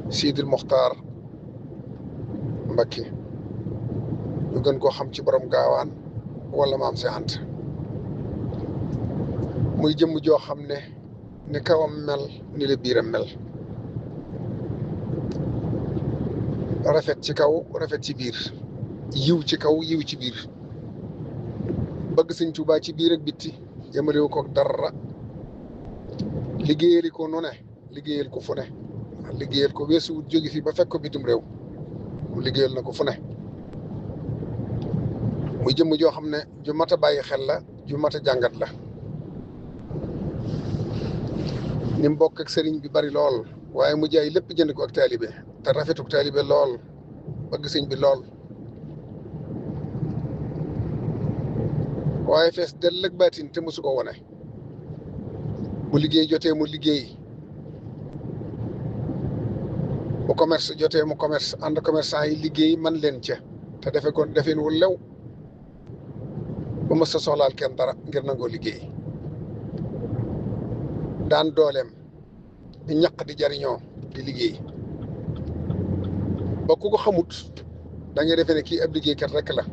Sidil Mokhtar Mbacké ñu gën koo xam ci borom gaawaan wala maam si Anta muy jëmm joo xam ne ni kawam mel ni la biiram mel rafet ci kaw rafet ci biir yiw ci kaw yiw ci biir bëgg sëñ Tuubaa ci biir ak bitti yëmalewu ko dara liggéeyali ko nu ne liggéeyal ko fu ne liggéeyal ko weesuwut jóge fi ba fekk ko bitim réew mu liggéeyal na ko fu ne muy jëmm joo xam ne ju mat a bàyyi xel la ju mat a jàngat la ni mu bokk ak sëriñ bi bari lool waaye mu jaay lépp jënd ko ak taalibe te rafetuk taalibe lool bëgg sëñ bi lool waaye fees dell ak baatin te mosu ko wone bu liggéey jotee mu liggéey bu commerce jotee mu commerce ànd commerçant yi liggéey man leen ca te defe ko defeen wu lew ba mës sa soxlaal kenn dara ngir nangoo liggéey daan dooleem di ñaq di jariñoo di liggéey ba ku ko xamut da ngay defee ne kii ab liggéeykat rek la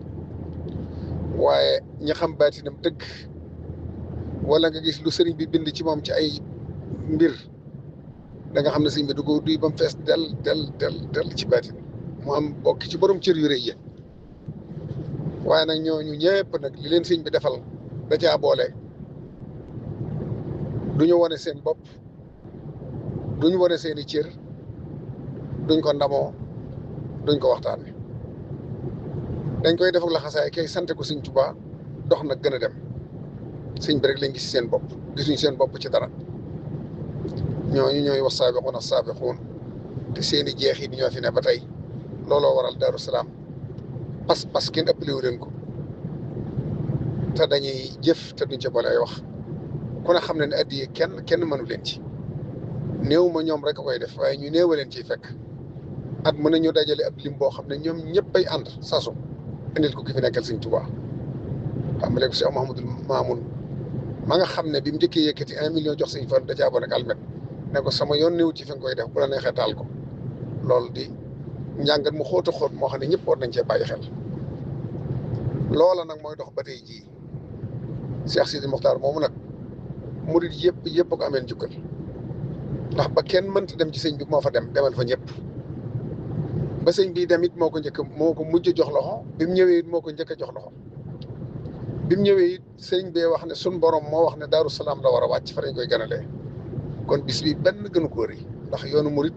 waaye ñi xam baatinam dëgg wala nga gis lu sëriñ bi bind ci moom ci ay mbir da nga xam ne sëriñ bi du ko duy ba mu fees del ci baatin mu am bokk ci borom cër yu rëy yi waaye nag ñooñu ñëpp nag li leen sëriñ bi defal da caa boole du ñu wane seen bopp duñ wane seeni cër duñ ko ndamoo duñ ko waxtaane dañ koy def ak laxasaay kay sante ko sëñ Tuubaa dox nag gën a dem sëñ bi rek lañ gis seen bopp gisuñ seen bopp ci dara ñooñu ñooy was saabiquuna saabiquun te seeni jeexit ñoo fi ne ba tey looloo waral Daaru Salaam pas kenn ëppalewu leen ko te dañuy jëf te duñ ca boole ay wax ku ne xam ne ne addiye kenn mënu leen ci néew ma ñoom rek a koy def waaye ñu néewa leen ciy fekk at mën nañu dajale ab lim boo xam ne ñoom ñëpp ay ànd sasu indil ko ki fi nekkal sëñ Tuubaa tàmbalee ko Cheikh Mouhamadul Mamoun ma nga xam ne bi mu njëkkee yëkkati 1 million jox sëñ Fallu da caa abonné ak almet ne ko sama yoon néew ci fi nga koy def bu la neexee taal ko loolu di njàngat mu xóot a xóot moo xam ne ñëpp war nañ cee bàyyi xel loola nag mooy dox ba tey jii Cheikh Sidi Mokhtar moomu nag murid yëpp ko ameen jukkal ndax ba kenn mënta dem ci sëñ bi moo fa demal fa ñëpp ba sëñ bi dem it moo ko mujj jox loxo bi mu ñëwee it moo ko njëkk a jox loxo bi mu ñëwee it sëñ bee wax ne sun borom moo wax ne Daaru Salaam la war a wàcc fa lañ koy ganalee kon bis bi benn gënu ko rëy ndax yoonu murid